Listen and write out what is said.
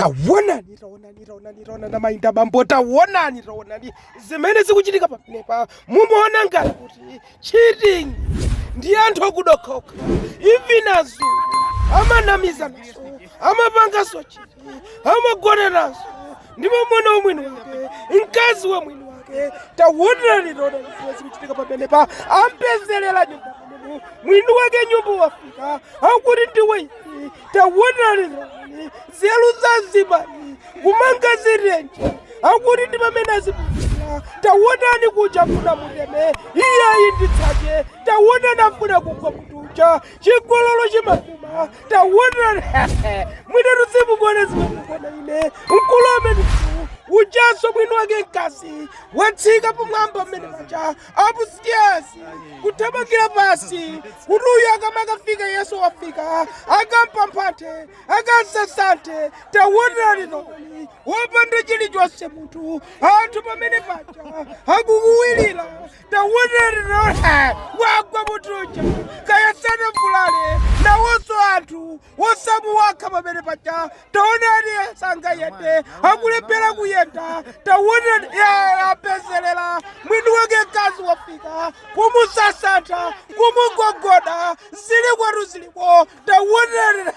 Taonani, taonani, taonani, taonani, amayi ndi abambo, taonani, taonani zimene zikuchitika pamenepa. Mumaona ngati kuti cheating ndi anthu akudokhoka? Even azungu amanamizanaso, amapangaso cheat, amagonanaso ndi mwamuna wa mwini wake, mkazi wa mwini wake. Taonani, taonani zimene zikuchitika pamenepa. Ampezerera nyumba pamene mwini wake nyumba wafika, akuti ndiwe ife. Taonani, taonani nzeru zazibani kumanga zirenje, akuti ndi pamene azipulumira. Taonani kuja afuna muteme, iyayi, nditsache. Taonani, afuna kugwa mutuja, chigololo chimakuma. Taonani, mwina tuzimukuona zimene ine mkulu amene ujaso mwini wake mkazi watsika pamwamba mmene paja, upstairs, kuthamangira pasi kuti uyu akamakafika, Yesu wafika, akampamphate, akansasante. Taonani, taonani, wopanda chilichonse munthu, anthu pamene paja akukuwirira. Taonani, taonani, wagwa munthuja, kaya sanavulale, nawonso anthu wosamuwakha pamene paja. Taonani, sangayende, akulephera kuyenda. Taonani, apezerera mwini wake mkazi wafika kumusasantha, kumugogoda. Zili kwatu ziliko. Taonani.